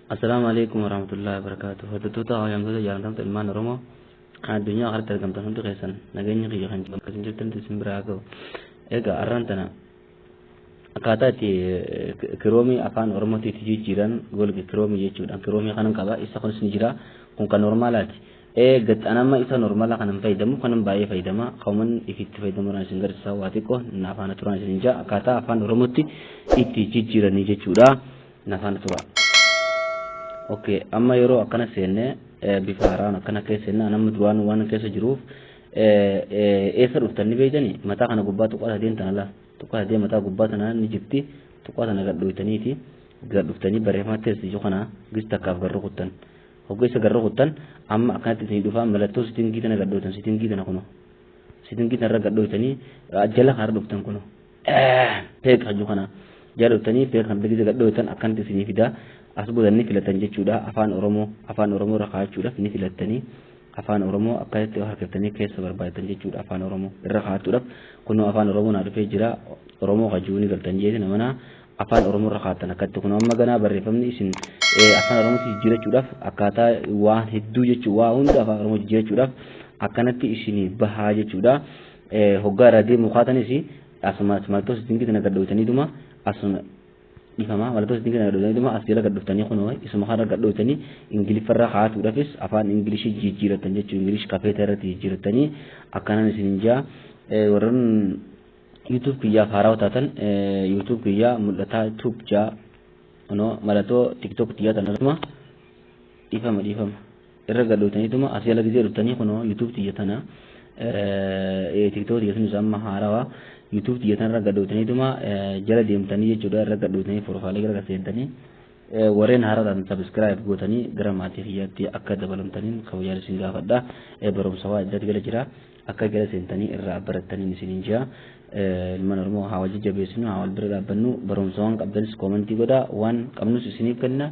Assalaamu alaikum warahmatullahi wabarakatuh. Hordoftoota hawaasamtoota jaallatamtoota ilmaan Oromoo kan addunyaa kanatti argamtan hundi keessan, nageenyi kiyya kan bakka isin jirtanitti isin biraa haa ga'u. Egaa har'aan tana akkaataa itti Chrome afaan Oromootti itti jijjiiran, Google Chrome jechuudha. Chrome kanan qaba, isa kunis ni jira. Kun kan normal aati. Gaxxanama isa normal kanan fayyadamu, kanan baay'ee fayyadama. Kauman ifitti fayyadamuudhaan isin garsiisa. Waa xiqqoo na afaan turaan isin jaa akkaataa afaan Oromootti itti jijjiiranii jechuudha. Na afaan tura. Okay, amma yeroo akkana seenne, bifa haaraan akkana keessa seenne, nama duraan waan keessa jiruuf eessa dhuftan ni beektani. Mataa kana gubbaa tuqaa sadeen tana laa, tuqaa sadeen mataa gubbaa tana ni jirti. Tuqaa tana gad dhoytaniiti gad dhuftanii barreeffama teessi ijoo kana gis takkaaf gad rukuttan. Hoggoo isa gad rukuttan, amma akkanatti isinii dhufa. Mallattoo setting tana gad dhoytan, setting tana kuno, setting tana irra gad dhoytanii jala kana dhuftan, kuno peek hajuu kana jala dhuftanii, peek kan gisa gad dhoytan, akkanatti isinii fida. As booda ni filatan jechuudha. Afaan Oromoo, afaan Oromoo irra kaa'achuudhaaf ni filattanii, afaan Oromoo akkasitti harkiftanii keessa barbaadatan jechuudha. Afaan Oromoo irra kaa'achuudhaaf kunoo afaan Oromoo naa dhufee jira. Oromoo kajuu ni galtan jeeti namana afaan Oromoo irra kaa'atan akkatti. Kunoo amma ganaa barreeffamni isin afaan Oromootti jijjiirachuudhaaf akkaataa waan hedduu jechuu, waa hunda afaan Oromoo jijjiirachuudhaaf akkanatti isinii bahaa jechuudha. Hoggaa irraa deemuu kaatanis asuma mallattoo setting tana gad dhoytaniituma, asuma dhifama, mallattoo setting tana gad dhoytaniituma as jala gad dhuftanii, kunoo isuma kana gad dhoytanii Ingiliffarra kaa'atuudhaafis afaan Ingilishii jijjiiratan jechuudha. Ingilish kafeeta irratti jijjiiratanii akkanaan isin jaa. Warroon YouTube kiyyaaf haarawaa taatan, YouTube kiyyaa mul'ataa Tube jaa, kunoo mallattoo TikTok kiyyaa tanarratuma, dhiifama, dhiifama, irra gad dhoytaniituma as jala gizee dhuftanii, kunoo YouTube tiyya tana, TikTok tiyya sunis amma haarawaa, YouTube tiyya tanarra gad dhoytaniituma jala deemtanii jechuudha. Irra gad dhoytanii profile gara seentanii, warreen haaraa ta'an subscribe gootanii gara maatii kiyyaatti akka dabalamtaniin kabajaan isin gaafadha. Barumsa waa addaatti gala jira, akka gala seentanii irraa barattaniin isiniin jira. Ilmaan Oromoo haa wal jajjabeessinu, haa wal bira dhaabbannu. Barumsa waan qabdanis comment godhaa, waan qabnus isiniif kenna,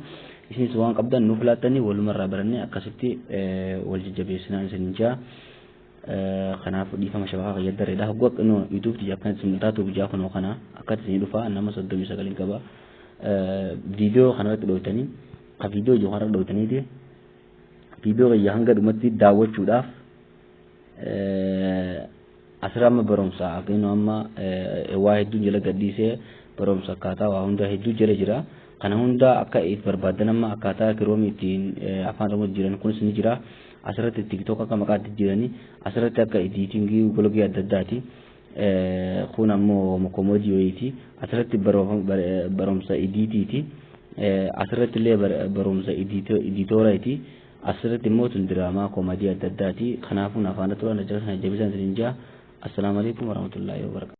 isinis waan qabdan nuuf laattanii walumarraa barannee akkasitti wal jajjabeessinaan isiniin jira. Kanaaf dhiifama, shabakaa fayyadareedha. Hogguu akka YouTube tiyya akkanatti mul'ataa tuuf jaa, kunoo kana akkatti isinii dhufa. Nama 39 qaba. Viidiyoo kanarratti dhoytanii, ka viidiyoo jiru kanarra dhoytaniiti, viidiyoo kiyya hanga dhumatti daawwachuudhaaf asirra amma barumsa akkinu amma waa hedduun jala gadhiisee, barumsa akkaataa waa hunda hedduu jala jira. Kana hunda akka itti barbaadan, amma akkaataa Chrome ittiin afaan Oromoo jiran kunis ni jira. Asirratti TikTok akka maqaatti jiranii, asirratti akka editing blog adda addaati. Kun ammoo comedy wayiiti. Asirratti barumsa edit iiti. Asirratti illee barumsa editoraati. Asirratti immoo tun diraamaa comedy adda addaati. Kanaafuu afaan turan jala sana jabisan isin jaa. Assalaamu alaikum warahmatullaahi wabarakatuh.